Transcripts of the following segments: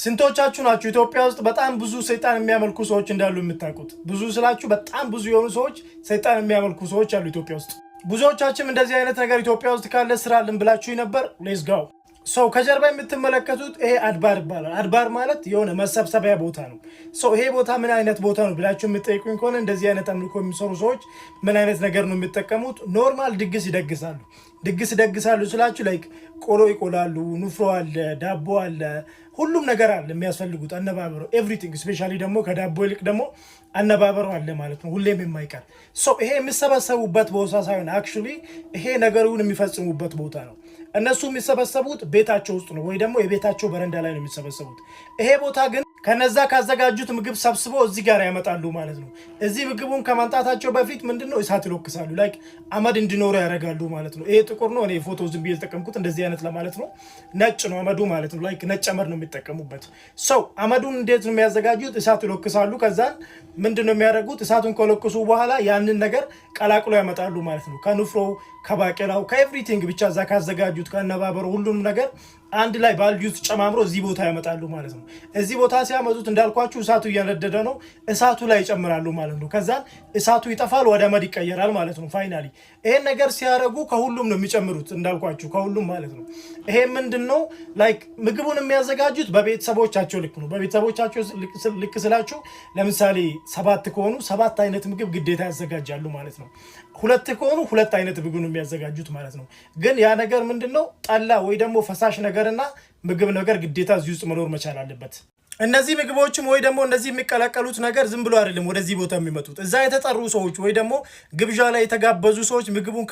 ስንቶቻችሁ ናችሁ ኢትዮጵያ ውስጥ በጣም ብዙ ሰይጣን የሚያመልኩ ሰዎች እንዳሉ የምታውቁት? ብዙ ስላችሁ በጣም ብዙ የሆኑ ሰዎች፣ ሰይጣን የሚያመልኩ ሰዎች አሉ ኢትዮጵያ ውስጥ። ብዙዎቻችንም እንደዚህ አይነት ነገር ኢትዮጵያ ውስጥ ካለ ስራልን ብላችሁ ነበር። Let's go. So ከጀርባ የምትመለከቱት ይሄ አድባር ይባላል። አድባር ማለት የሆነ መሰብሰቢያ ቦታ ነው። So ይሄ ቦታ ምን አይነት ቦታ ነው ብላችሁ የምትጠይቁኝ ከሆነ፣ እንደዚህ አይነት አምልኮ የሚሰሩ ሰዎች ምን አይነት ነገር ነው የሚጠቀሙት? Normal ድግስ ይደግሳሉ። ድግስ ይደግሳሉ ስላችሁ like ቆሎ ይቆላሉ፣ ንፍሮ አለ፣ ዳቦ አለ፣ ሁሉም ነገር አለ የሚያስፈልጉት አነባበሩ everything። Especially ደግሞ ከዳቦ ይልቅ ደግሞ አነባበሩ አለ ማለት ነው፣ ሁሌም የማይቀር። So ይሄ የሚሰበሰቡበት ቦታ ሳይሆን actually ይሄ ነገሩን የሚፈጽሙበት ቦታ ነው። እነሱ የሚሰበሰቡት ቤታቸው ውስጥ ነው ወይ ደግሞ የቤታቸው በረንዳ ላይ ነው የሚሰበሰቡት። ይሄ ቦታ ግን ከነዛ ካዘጋጁት ምግብ ሰብስበው እዚህ ጋር ያመጣሉ ማለት ነው። እዚህ ምግቡን ከማምጣታቸው በፊት ምንድነው፣ እሳት ይለኩሳሉ። Like አመድ እንዲኖረው ያደርጋሉ ማለት ነው። ይሄ ጥቁር ነው። እኔ ፎቶ ዝም ብዬ የተጠቀምኩት እንደዚህ አይነት ለማለት ነው። ነጭ ነው አመዱ ማለት ነው። Like ነጭ አመድ ነው የሚጠቀሙበት። So አመዱን እንዴት ነው የሚያዘጋጁት? እሳት ይለኩሳሉ። ከዛን ምንድን ነው የሚያደርጉት? እሳቱን ከለኮሱ በኋላ ያንን ነገር ቀላቅሎ ያመጣሉ ማለት ነው። ከንፍሮው፣ ከባቄላው፣ ከ everything ብቻ እዛ ካዘጋጁት ከአነባበሩ ሁሉንም ነገር አንድ ላይ ባልዲ ውስጥ ጨማምሮ እዚህ ቦታ ያመጣሉ ማለት ነው። እዚህ ቦታ ሲያመጡት እንዳልኳችሁ እሳቱ እየነደደ ነው። እሳቱ ላይ ይጨምራሉ ማለት ነው። ከዛን እሳቱ ይጠፋል፣ ወደ አመድ ይቀየራል ማለት ነው። Finally ይሄን ነገር ሲያደርጉ ከሁሉም ነው የሚጨምሩት፣ እንዳልኳችሁ ከሁሉም ማለት ነው። ይሄ ምንድን ነው፣ like ምግቡን የሚያዘጋጁት በቤተሰቦቻቸው ልክ ነው። በቤተሰቦቻቸው ልክ ስላችሁ ለምሳሌ ሰባት ከሆኑ ሰባት አይነት ምግብ ግዴታ ያዘጋጃሉ ማለት ነው። ሁለት ከሆኑ ሁለት አይነት ምግብ ነው የሚያዘጋጁት ማለት ነው። ግን ያ ነገር ምንድን ነው፣ ጠላ ወይ ደግሞ ፈሳሽ ነገርና ምግብ ነገር ግዴታ እዚህ ውስጥ መኖር መቻል አለበት። እነዚህ ምግቦችም ወይ ደግሞ እነዚህ የሚቀላቀሉት ነገር ዝም ብሎ አይደለም ወደዚህ ቦታ የሚመጡት። እዛ የተጠሩ ሰዎች ወይ ደግሞ ግብዣ ላይ የተጋበዙ ሰዎች ምግቡን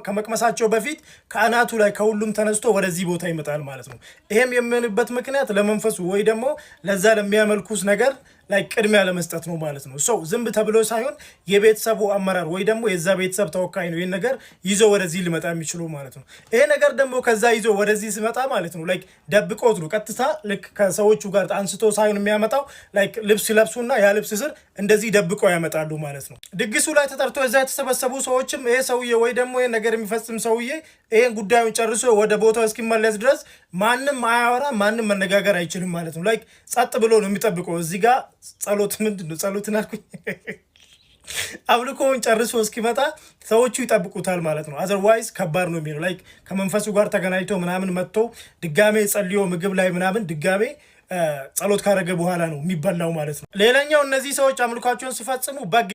ከመቅመሳቸው በፊት ከአናቱ ላይ ከሁሉም ተነስቶ ወደዚህ ቦታ ይመጣል ማለት ነው። ይሄም የሚሆንበት ምክንያት ለመንፈሱ ወይ ደግሞ ለዛ ለሚያመልኩት ነገር ላይ ቅድሚያ ለመስጠት ነው ማለት ነው። So ዝም ተብሎ ሳይሆን የቤተሰቡ አመራር ወይ ደግሞ የዛ ቤተሰብ ተወካይ ነው ይህን ነገር ይዞ ወደዚህ ሊመጣ የሚችሉ ማለት ነው። ይሄ ነገር ደግሞ ከዛ ይዞ ወደዚህ ሲመጣ ማለት ነው like ደብቆት ነው፣ ቀጥታ ልክ ከሰዎቹ ጋር አንስቶ ሳይሆን የሚያመጣው፣ like ልብስ ይለብሱና ያ ልብስ ስር እንደዚህ ደብቆ ያመጣሉ ማለት ነው። ድግሱ ላይ ተጠርቶ እዛ የተሰበሰቡ ሰዎችም ይሄ ሰውዬ ወይ ደግሞ ይሄን ነገር የሚፈጽም ሰውዬ ይሄን ጉዳዩን ጨርሶ ወደ ቦታው እስኪመለስ ድረስ ማንም አያወራ፣ ማንም መነጋገር አይችልም ማለት ነው። Like ጸጥ ብሎ ነው የሚጠብቀው። እዚህ ጋር ጸሎት ምንድን ነው፣ ጸሎትን አልኩኝ፣ አምልኮውን ጨርሶ እስኪመጣ ሰዎቹ ይጠብቁታል ማለት ነው። Otherwise ከባድ ነው የሚሆነው። Like ከመንፈሱ ጋር ተገናኝቶ ምናምን መጥቶ ድጋሜ ጸልዮ ምግብ ላይ ምናምን ድጋሜ ጸሎት ካረገ በኋላ ነው የሚበላው ማለት ነው። ሌላኛው እነዚህ ሰዎች አምልኳቸውን ሲፈጽሙ በግ